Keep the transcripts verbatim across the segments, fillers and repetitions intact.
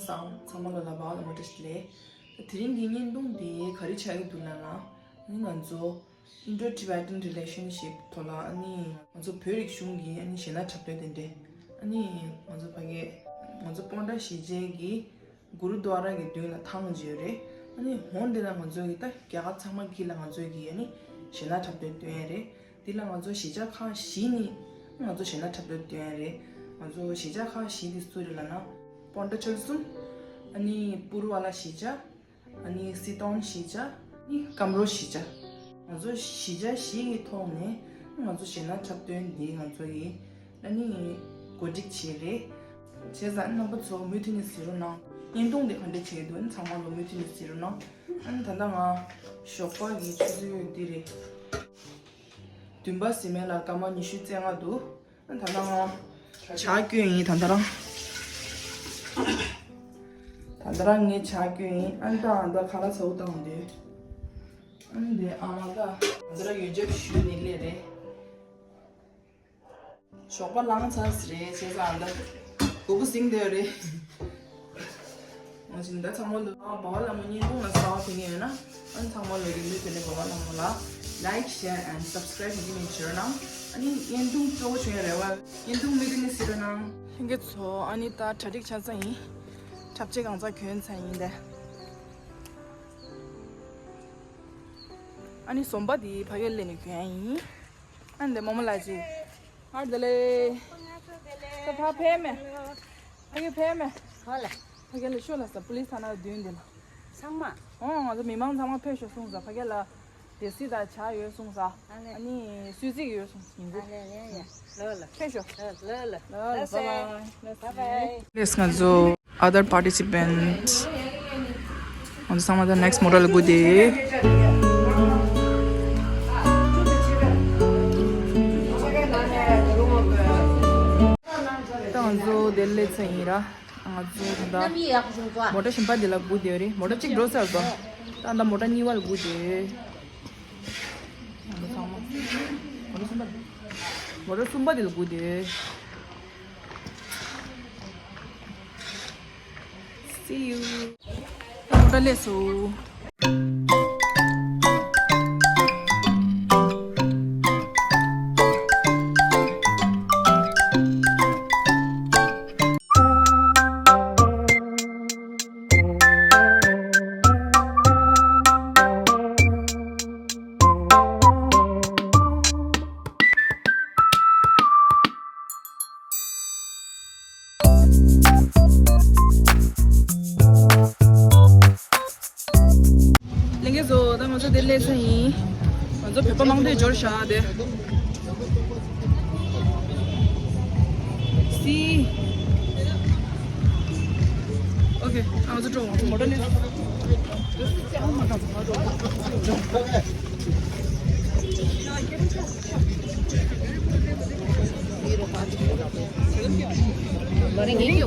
ཚང་ཚང་མ་ལ་ལ་བ་ལ་མ་བཀྲ་ཤིས་བདེ་ལེགས། ད་དེ་རིང་གི་བརྙན་ཐུང་འདི་ག་རེ་ཆགས་ཀྱི་འདུག་ལབ་ན། ཨ་ནི་ང་ཚོ་Indo-Tibetan Relationship ཐོག་ལ། ཨ་ནི་ང་ཚོ་བོད་རིག་གཞུང་གི་ཨ་ནི་གཞས་སྣ་འཁྲབ་སྟོན་དེ་འདྲས། ཨ་ནི་ང་ཚོ་ཕ་གི་ང་ཚོ་པོན་ཊ་གཞིས་བྱེས་ཀྱི་གུ་རུ་དྭ་ར་གི་མདུན་ལ་ཐང་བརྗེས་ཡོད་རེད། ཨ་ནི་འོ་འདི་ལ་ང་ཚོ་གི་ད་རྒྱ་གར་ཚང་མ་དཀྱིལ་ལ་ང་ཚོ་གི་ཨ་ནི་གཞས་སྣ་འཁྲབ་སྟོན་སྟོན་ཡ་རེད། འདི་ལ་ང་ཚོ་གཞིས་ཆགས་ཁག་བཞི་ནས་ང་ཚོ་གཞས་སྣ་འཁྲབ་སྟོན་སྟོན་ཡ་རེད། ང་ཚོ་གཞིས་ཆགས་ཁག་བཞི་འདི་སུ་རེད་ལབ་ན། པོན་ཊ་ཆོལ་གསུམ། ཨ་ནི་པུ་རུ་ཝ་ལ་གཞིས་ཆགས། ཨ་ནི་སི་ཏོན་གཞིས་ཆགས། ཨ་ནི་ཀམ་རོ་གཞིས་ཆགས། ང་ཚོ་གཞིས་ཆགས་བཞི་གི་ཐོག་ནས་ང་ཚོ་གཞས་སྣ་འཁྲབ་སྟོན་འདི་ང་ཚོ་ཡི་ཨ་ནི་གོ་སྒྲིག་བྱས་རེད། བྱས་ཙང་རྣམ་པ་ཚོ་མུ་མཐུད་ནས་གཟིགས་རོགས་གནང་། བརྙན་ཐུང་འདི་ག་འདྲ་བྱས་འདུག་ཨ་ནི་ཚང་མ་ལོ་མུ་མཐུད་ནས་གཟིགས་རོགས་གནང་། ཨ་ནི་ད་ལྟ་ང་ཞོགས་པ་གི་ཆུ་ཚོད་འདི་རེད། བདུན་པ་ཟིན་མེད་ལ་སྐར་མ་ཉི་ཤུ་རྩ་ལྔ་འདུག་ཨ་ནི་ད་ལྟ་ང་ཇ་བསྐོལ་ཡིན། ད་ལྟ་རང་ད་ལྟ་རང་ངས་ཇ་བསྐོལ་ཡིན། ཨ་ནི་ད་ཨ་ད་ཁ་ལག་ཚ་བོ་བཏང་འདུག་ཨ་ནི་འདི་ཨ་མ་ད་ད་ལྟ་རང་ཡོན་ཆབ་ཞུས་ནས་སླེབས་རེད། ཞོགས་པ་ལངས་ཚར་ཟིན་རེད། བྱས་ཙང་ད་སྒོར་མོ་ཟིན་བསྡད་རེད། ང་ཚོ་འདི་ཚང་མ་ལོ་ཨ་བ་བ་ལ་མོ་བརྙན་ཐུང་ལ་གསར་པ་ཕེབས་མཁན་ཡོད་ན། ཨ་ནི་ཚང་མ་ལོ་གི་མུ་མཐུད་ནས་བ་བ་ལ་མོ་ལ་like, share and subscribe བྱེད་ཀྱི་མི་བྱེད་རོགས་གནང་། ཨ་ནི་བརྙན་ཐུང་སྤྲོ་པོ་བྱུང་ཡ་རེ་བ། བརྙན་ཐུང་མུ་མཐུད་ནས་གཟིགས་རོགས་གནང་། ལྷན་རྒྱས་ཚོ་ཨ་ནི་ད་གྲ་སྒྲིག་ཆ་ཚང་ཡིན། འཁྲབ་ཆས་གང་ཚང་གྱོན་ཚར་ཡིན་ད། ཨ་ནི་ཟོམ་པ་འདི་ཕ་གིར་སླེབས་ནས་གྱོན་ཡ་ཡིན། ཨ་འདི་རྨོ་མོ་ལགས་ཀྱིས། ཨར་དེ་ལེ། ད་ཕ་ཕེབས་མེད། ཕ་གི་ཕེབས་མེད། ཧོ་ལ། ཕ་གི་ལ་ཤོག་ལ་ས་པུ་ལིས་ཐ་ན་མདུན་འདི་ལ། ཚང་མ། ཨོ་ང་ཚོ་མི་མང་ཚང་མ་ཕེབས་ཤོག་གསུངས་ས། ཕ་གི་ལ་དེ་སི་ད་ཆ་ཡོད་གསུངས་ས། ཨ་ནི་སུས་ཚིག་ཡོད་གསུངས་ཡིན་གོ། ལོ་ལ། ཕེབས་ཤོག་ལོ་ལ། ལོ་ལ། Bye bye. Bye bye. Yes, ང་ཚོ། Other participants. ང་ཚོ་ཚང་མ་ད་next model ལ་སྒུག་བསྡད། ད་ང་ཚོ་དེར་སླེབས་ཚར་ཡིན་ར། ང་ཚོ་ད་ལྟ་མོ་ཊ་གཞན་པ་འདི་ལ་སྒུག་བསྡད་རེད། མོ་ཊ་གཅིག་འགྲོ་ཚར་སོང་། ད་ལྟ་མོ་ཊ་གཉིས་པ་ལ་སྒུག་བསྡད། ང་ཚོ་ཚང་མ་མོ་ཊ་གསུམ་པ། མོ་ཊ་གསུམ་པ་འདི་ལ་སྒུག་བསྡད། See you. ད་མོ་ཊ་སླེབས་སོང་། ལྷན་རྒྱས་ཚོ་ད་ང་ཚོ་དེར་སླེབས་ཚར་ཡིན། ང་ཚོ་བོད་པ་མང་པོས་འབྱོར་བཞག་དེ། See. Okay, ང་ཚོ་འགྲོ། ང་ཚོ་མོ་ཊ་སླེབས།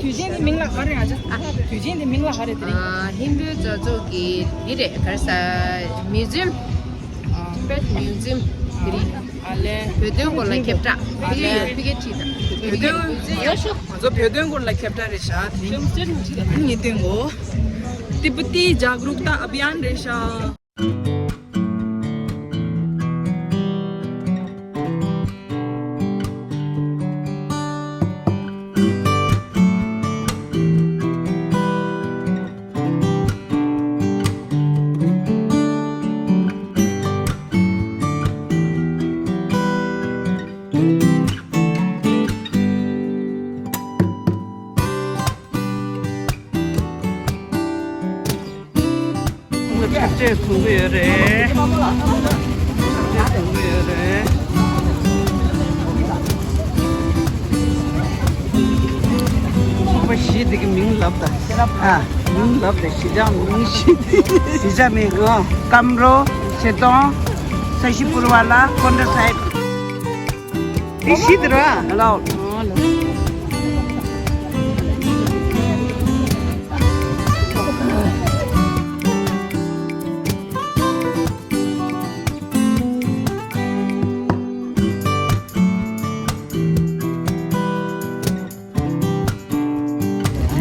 དུས་ཆེན་དེ་མིང་ལ་ག་རེ་ཨ་ཅག་དུས་ཆེན་དེ་མིང་ལ་ག་རེ་དེ་རིང་། ཨ་ཧིན་རྡུ་གྲྭ་ཚོགས་ཀྱི་འདི་རེད། ག་རེ་ཟ། Museum. Tibet Museum དེ་རིང་། ཨ་ལེ། བོད་དོན་སྐོར་ལ་ཁྱབ་བསྒྲགས། ཨ་ལེ། ཕ་གིར་ཁྲིད་དང་། བོད་དོན། ཡོ་ཤོ། ང་ཚོ་བོད་དོན་སྐོར་ལ་ཁྱབ་བསྒྲགས་རེད་ཤག་དེ་རིང་། ཉིན་ཐེངས་གོ། Tibeti Jagarukta Abhiyan རེད་ཤག་ཁྱབ་ཆས་བཟོ་གི་ཡོད་རེད། ཁྱབ་ཆས་བཟོ་གི་ཡོད་རེད། ཁང་པ་བཞི་དེ་གི་མིང་ལབ་དང་། ཨ། མིང་ལབ་དང་། གཞིས་ཆགས་མིང་བཞི་དེ། གཞིས་ཆགས་མིང་། ཨོ། ཀམ་རོ། ཤེ་ཏོང་། ས་ཤི་པུར་ཝ་ལ། ཀོན་ཏྲ་སའིབ། དེ་བཞི་དེ་ར། ལའོ། དེ་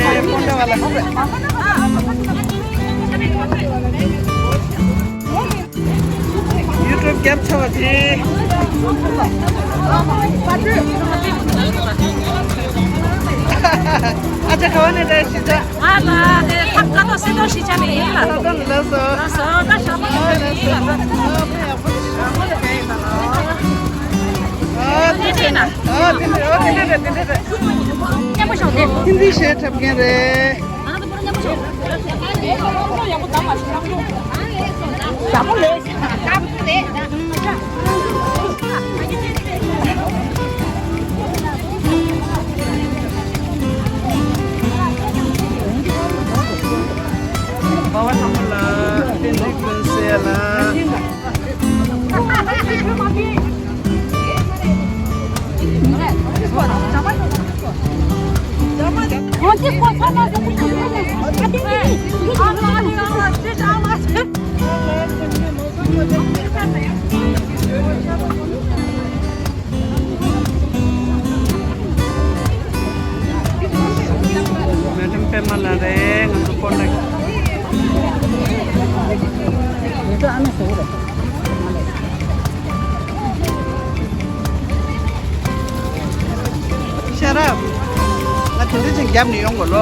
རེད། སྤོན་ཊ་བ་ལ། ཡུ་ཊུབ་རྒྱབ་ཚར་བ་དེ། ཨ་ཅག་ག་བ་ནས་འདྲ་ཞིག་ཅག་ང་ལ་དེ་ཐབ་ཀ་ཏོ་སེ་ཏོ་ཞིག་ཆ་ནས་ཡིན་ལ། ལགས་སོ། ལགས་སོ། ད་ཞག་པ་ཡག་པོ་ཡིན་ལ། ཨ་དེ་འདྲ་ན། ཨ་དེ་འདྲ་ཨ་དེ་འདྲ་རེད། དེ་འདྲ་རེད། སྙན་པོ་ཤོག་དེ། ཧིན་དི་གཞས་འཁྲབ་མཁན་རེད། སྦ་བ་ལྷ་མོ་ལགས། བསྟན་འཛིན་ཀུན་གསལ་ལགས། མེ་ཌམ་པད་མ་ལགས་རེད། ང་ཚོ་སྤོན་ཊ། ཤ་རབ། ང་དེ་འདྲ་ཅིག་རྒྱབ་ནས་ཡོང་དགོས་ལོ།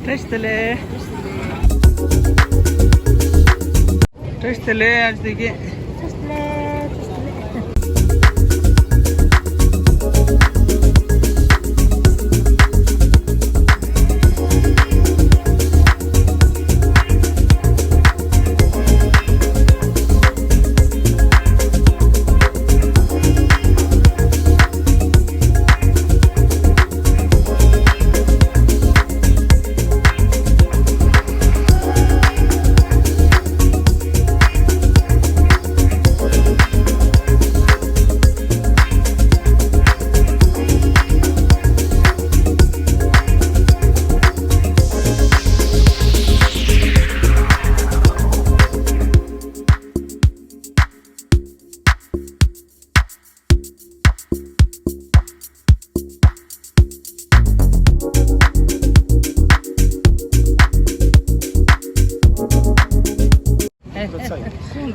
བཀྲ་ཤིས་བདེ་ལེགས། བཀྲ་ཤིས་བདེ་ལེགས། ཨ་ཅེ་དེ་གི།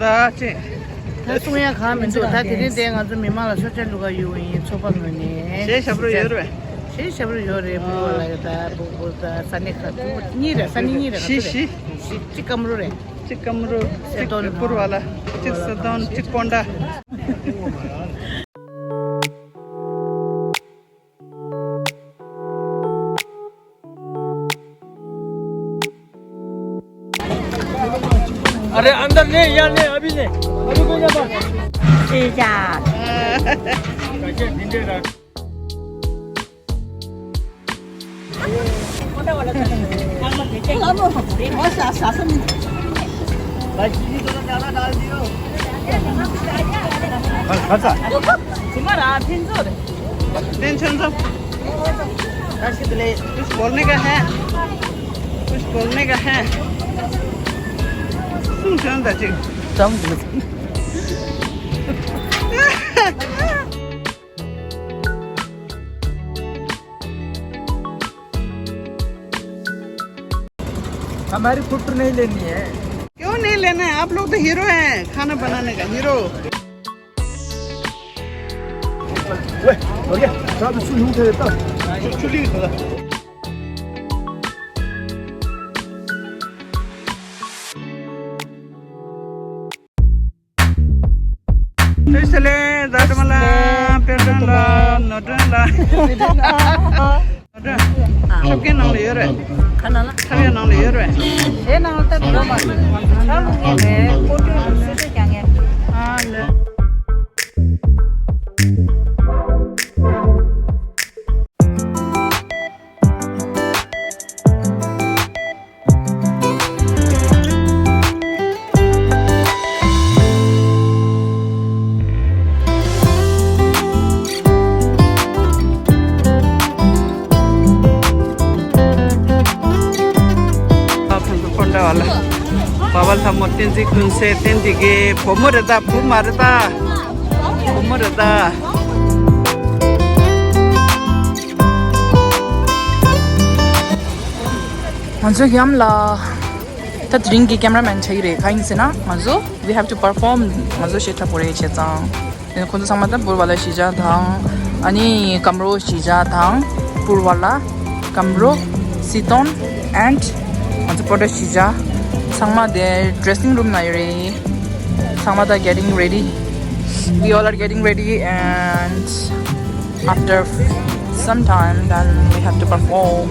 ད་ཅི། ད་གསུང་ཡ་གང་མི་འདུག་ད་དེ་རིང་དེ་ང་ཚོ་མི་མང་ལ་མཆོད་མཇལ་བླུག་ག་ཡོང་ཡིན་ཚོགས་པ་ངོས་ནས། གཞས་ཞབས་བྲོ་ཡོད་རེད་པས། གཞས་ཞབས་བྲོ་ཡོད་རེད། སྤུར་བ་ལ་ཡོད། ད་སྤུ་སྤུར་ད་ས་གནས་ཁག་གཉིས་རེད། ས་གནས་གཉིས་རེད། ག་ཚོད་རེད། བཞི། བཞི། གཅིག་ཀམ་རུ་རེད། གཅིག་ཀམ་རུ། གཅིག་སེ་དོན། སྤུར་བ་ལ། གཅིག་སེ་དོན། གཅིག་སྤོན་ཊ། अरे अंदर नहीं, यहाँ नहीं, अभी नहीं, अभी कोई ना। 是这样。 कुछ बोलने का है? कुछ बोलने का है? सुन, सुन, दाजी। हमारी फोटो नहीं लेनी है। क्यों नहीं लेना है? आप लोग तो हीरो हैं, खाना बनाने का हीरो। བཀྲ་ཤིས་བདེ་ལེགས། རྫ་དྲོན་ལ། དཔལ་སྒྲོན་ལ། ནོར་སྒྲོན་ལ། ནོར་སྒྲོན། ཨ། ཆོག་གི་ནང་ལ་ཡོད་རེད། ཁ་ནང་ལ། ཁ་བའི་ནང་ལ་ཡོད་རེད། གཞས་ནང་ལ་སྟབས་ཡོད་མ་རེད། ང་ཚོ་ལ་ལས་ཀོ་ཀྲུའི་གསོལ་ཇ་རྒྱག་མཁན། ཨ་ལེ། ཕུན་ཚོགས་འཁོར་འདྲ་བ་ལ། བ་བ་ལྷ་མོ་བསྟན་འཛིན་ཀུན་གསལ་བསྟན་འདི་གའི་བུ་མོ་རེད་ད། བུ་མ་རེད་ད། བུ་མོ་རེད་ད། ང་ཚོ་གཡམ་ལ། ད་དེ་རིང་གི་ཀེམ་ར་མེན་ཆགས་ཀྱི་རེད། གང་ཡིན་ཟེར་ན་ང་ཚོ་we have to perform. ང་ཚོ་གཞས་འཁྲབ་དགོས་རེད་བྱས་ཙང་། ཁོང་ཚོ་ཚང་མ་ད་སྤུར་བ་ལ་གཞིས་ཆགས་དང་། ཨ་ནི་ཀམ་རོ་གཞིས་ཆགས་དང་། སྤུར་བ་ལ། ཀམ་རོ། སི་ཏོན། and ང་ཚོ་སྤོན་ཊ་གཞིས་ཆགས། ཚང་མ་དེ་dressing room ན་ཡོད་རེད། ཚང་མ་ད་getting ready. We all are getting ready and after some time then we have to perform.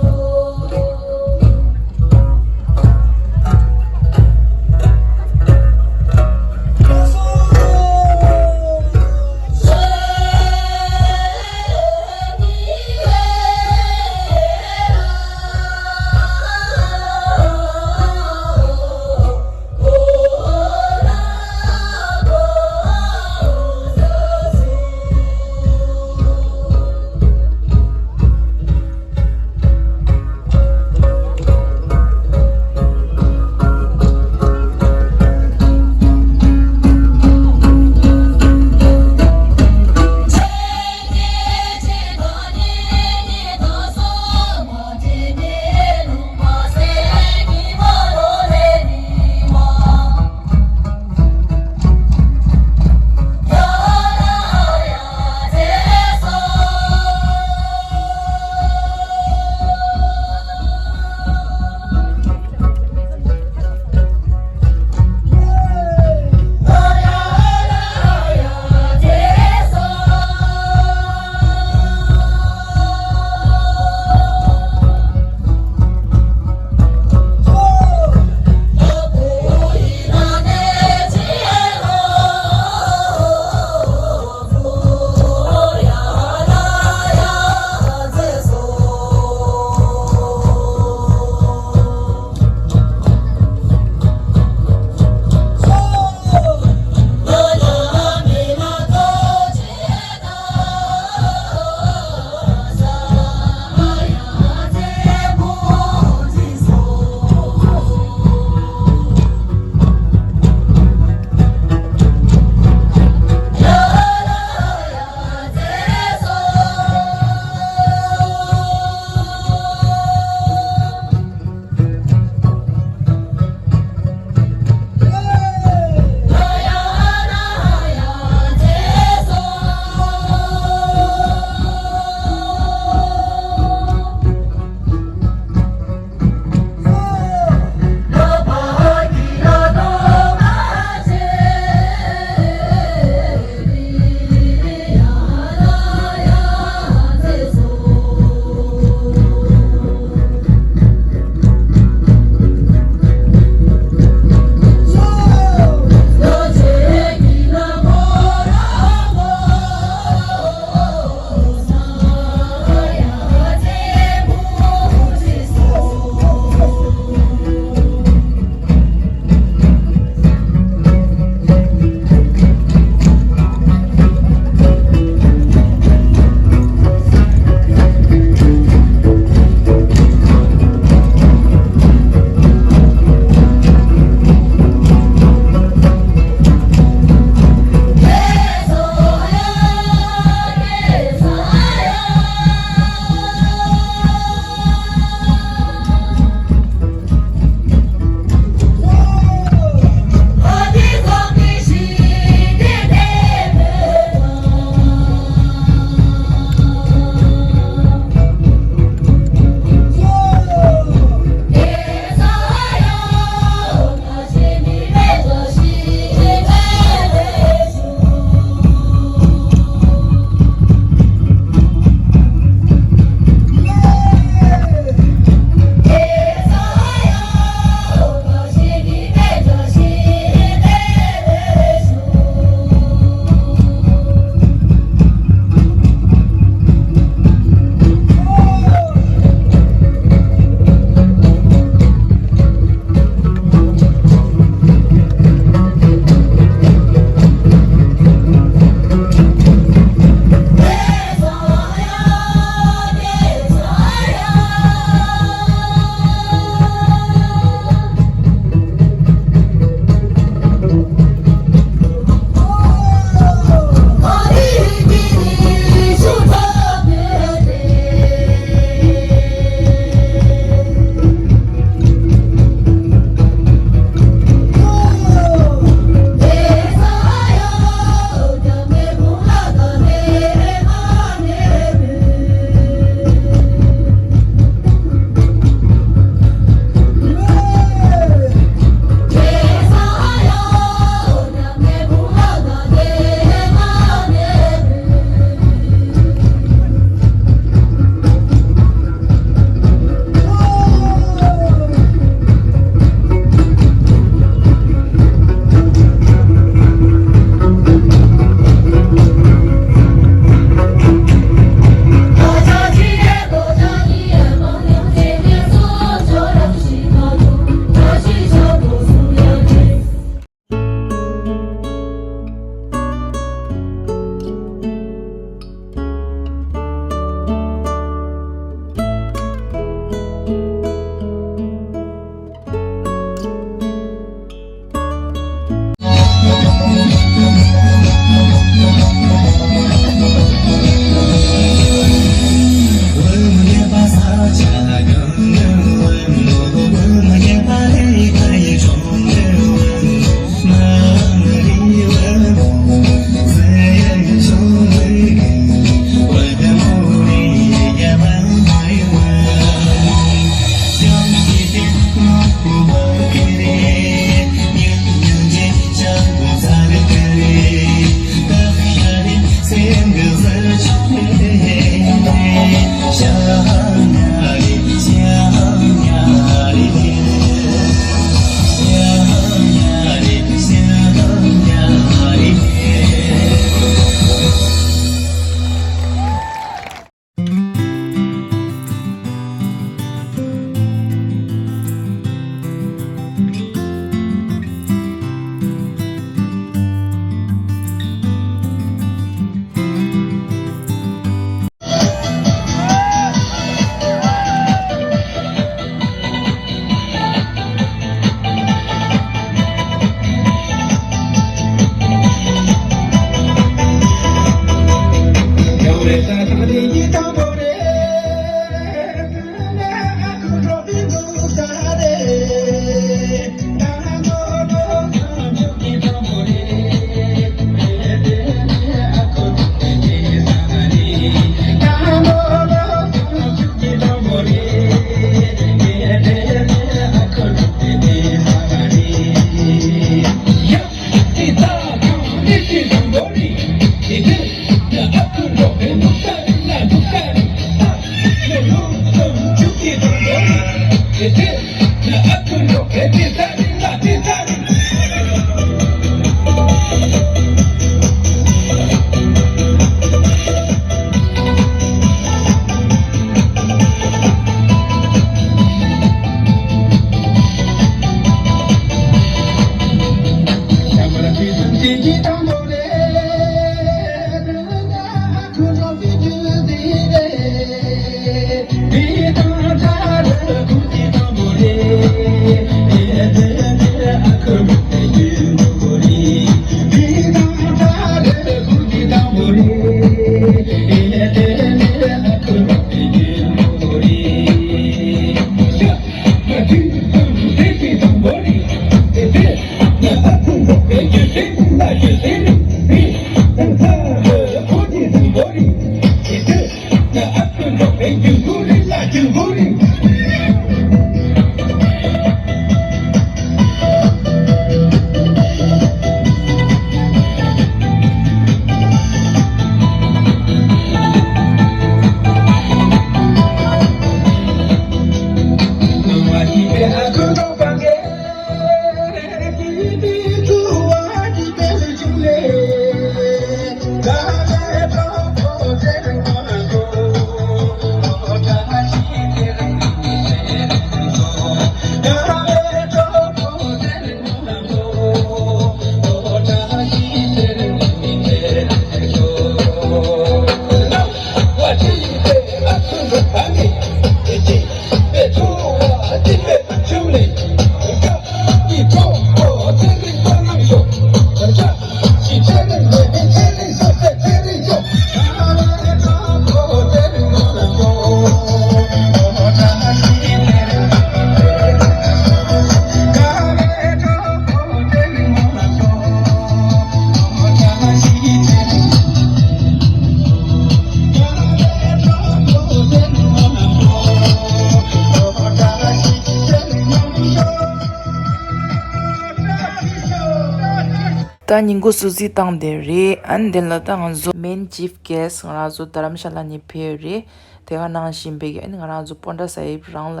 ད་ཉིན་གུང་སུ་ཟིག་བཏང་དེ་རེད། ཨ་ནི་དེ་ལ་ད་ང་ཚོ་main chief guest ང་རང་ཚོ་དྷ་རམ་ཤ་ལ་ནས་ཕེབས་ཡོད་རེད། དེ་ག་ནང་བཞིན་པའི་ཨ་ནི་ང་རང་ཚོ་པོན་ཏྲ་སཱ་ཧིབ་རང་ལ་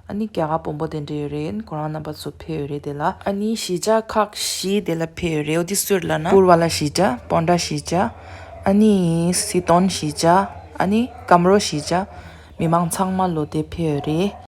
ཨ་ནི་རྒྱ་གར་དཔོན་པོ་དེ་འདྲ་ཡོད་རེད། ཨ་ནི་ཁོ་རང་རྣམ་པ་ཚོ་ཕེབས་ཡོད་རེད། དེ་ལ་ཨ་ནི་གཞིས་ཆགས་ཁག་བཞི་དེ་ལ་ཕེབས་ཡོད་རེད། འོ་དེ་སུ་རེད་ལབ་ན་པུར་བ་ལ་གཞིས་ཆགས། པོན་ཏྲ་གཞིས་ཆགས། ཨ་ནི་སི་ཏོན་གཞིས་ཆགས། ཨ་ནི་ཀམ་རོ་གཞིས་ཆགས། མི་མང་ཚང་མ་ལོ་དེ་ཕེབས་ཡོད་རེད།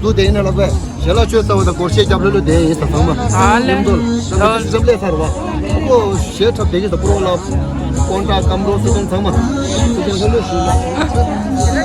ལུ་དེ་ཡིན་ན་ལགས་པས། ཞལ་ལག་མཆོད་ཚར་བ་དང་སྒོར་གཞས་རྒྱབ་ལོས་ལོས་དེ་ཡིན་ས་ཚང་མ། ཨ་ལེ། མཉམ་དུ་ལོ། འཛམ་གླིང་ཚར་བ། ཁོ་གཞས་འཁྲབ་བསྡད་ཀྱི་ད་པུ་རོ་ལ། ཀོན་ཀྲ་ཀམ་རོ་སི་ཀན་ཚང་མ། སི་ཀན་ལྷོད་ལྷོད་ཞུ་ལ།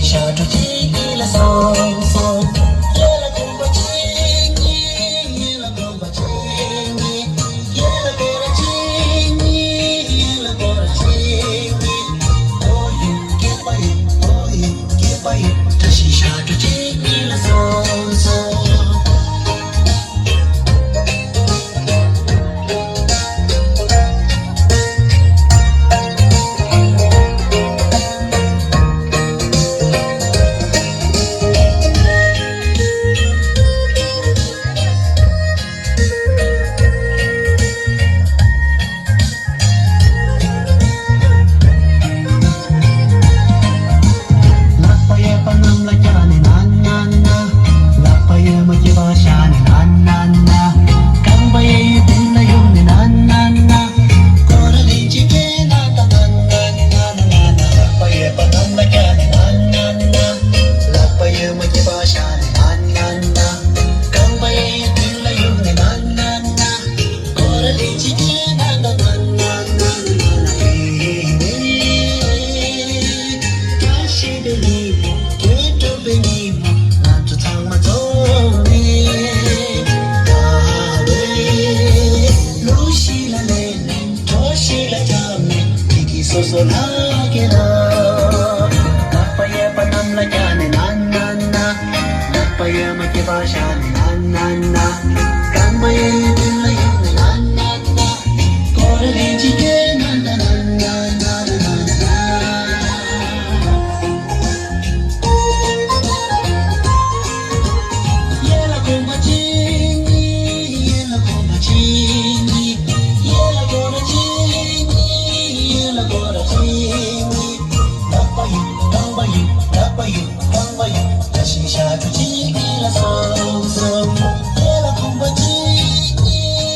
ཞབས་བྲོ་གཅིག་གཉིས་ལ་སོང་སོང་། ཡ་ལ་གོམ་པ་གཅིག་གཉིས། ཡ་ལ་གོམ་པ་གཅིག་གཉིས། ཡ་ལ་སྐོར་ར་གཅིག་གཉིས། ཡ་ལ་སྐོར་ར་གཅིག་གཉིས། ཨོ་ཡེ་སྐྱིད་པ་ཡེ། ཨོ་ཡེ་སྐྱིད་པ་ཡེ། བཀྲ་ཤིས་ཞབས་བྲོ་གཅིག་གཉིས་ལ་སོང་སོང་། ལག་པ་གཡས་པ་གནམ་ལ་བཀྱག་ནས་ན་ན་ན། ལག་པ་གཡོན་མ་སྐྱིད་པ་བཞག་ནས་ན་ན་ན། རྐང་པ་གཡས་གཡོན་མདུན་ལ་གཡུག་ནས་ན་ན་ན། སྐོར་ར་ལན་གཅིག་བརྒྱབ་ན་ད་ན་ན་ན་ན་ན། ལག་པ་གཡས་པ་གནམ་ལ་བཀྱག་ནས་ན་ན་ན། ལག་པ་གཡོན་མ་སྐྱིད་པ་བཞག་ནས་ན་ན་ན། རྐང་པ་གཡས་གཡོན་མདུན་ལ་གཡུག་ནས་ན་ན་ན། སྐོར་ར་ལན་གཅིག་བརྒྱབ་ན་ད་ན་ན་ན་ན་ན། ཨེ་ཧེ། བཀྲ་ཤིས་པའི་ཉིན་མོ། དོན་གྲུབ་པའི་ཉིན་མོ། ང་ཚོ་ཚང་མ་འཛོམས་ནས། ད་རེས་གླུ་གཞས་ལ་ལེན་ནས། བྲོ་གཞས་ལ་འཁྲབ་ནས། སྐྱིད་སྐྱིད་སོ་སོ་ལྷག་གི་ར། ལག་པ་གཡས་པ་གནམ་ལ་བཀྱག་ནས་ན་ན་ན། ལག་པ་གཡོན་མ་སྐྱིད་པ་བཞག་ནས་ན་ན་ན། རྐང་པ་གཡས་གཡོན་མདུན་ལ་གཡུག་ནས་ན་ན་ན། སྐོར་ར་ལན་གཅིག་བརྒྱབ་ན་ད་ན་ན་ན་ན་ན་ན། ཡ་ལ་གོམ་པ་གཅིག་གཉིས། ཡ་ལ་གོམ་པ་གཅིག་གཉིས། ཡ་ལ་སྐོར་ར་གཅིག་གཉིས། ཡ་ལ་སྐོར་ར་གཅིག་གཉིས། ལག་པ་གཡུག་རྐང་པ་གཡུག་ལག་པ་གཡུག་རྐང་པ་གཡུག་བཀྲ་ཤིས་ཞབས་བྲོ་གཅིག་གཉིས་ལ་སོང་སོང་། ཡ་ལ་གོམ་པ་གཅིག་གཉིས།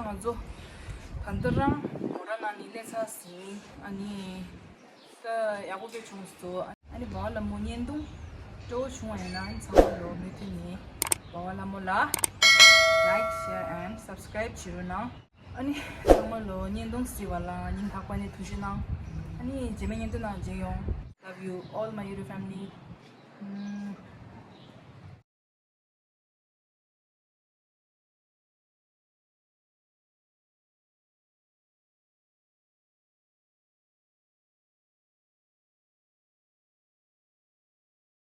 ང་ཚོ་ད་ལྟ་རང་མོ་ཊ་ནང་ནས་སླེབས་ཚར་ཟིན། ཨ་ནི་ད་ཡག་པོ་དཔེ་བྱུང་སོང་། ཨ་ནི་འབའ་བ་ལྷ་མོ་བརྙན་ཐུང་སྤྲོ་བོ་བྱུང་བ་ཡིན་ན། ཨ་ནི་ཚང་མ་ལོ་མུ་མཐུད་ནས་འབའ་བ་ལྷ་མོ་ལ་like, share and subscribe བྱེད་རོགས་གནང་། ཨ་ནི་ཚང་མ་ལོ་བརྙན་ཐུང་གཟིགས་པ་ལ་སྙིང་ཐག་པ་ནས་ཐུགས་རྗེ་གནང་། ཨ་ནི་རྗེས་མའི་བརྙན་ཐུང་ནང་མཇལ་ཡོང་། Love you all, my YouTube family. ཨུམ།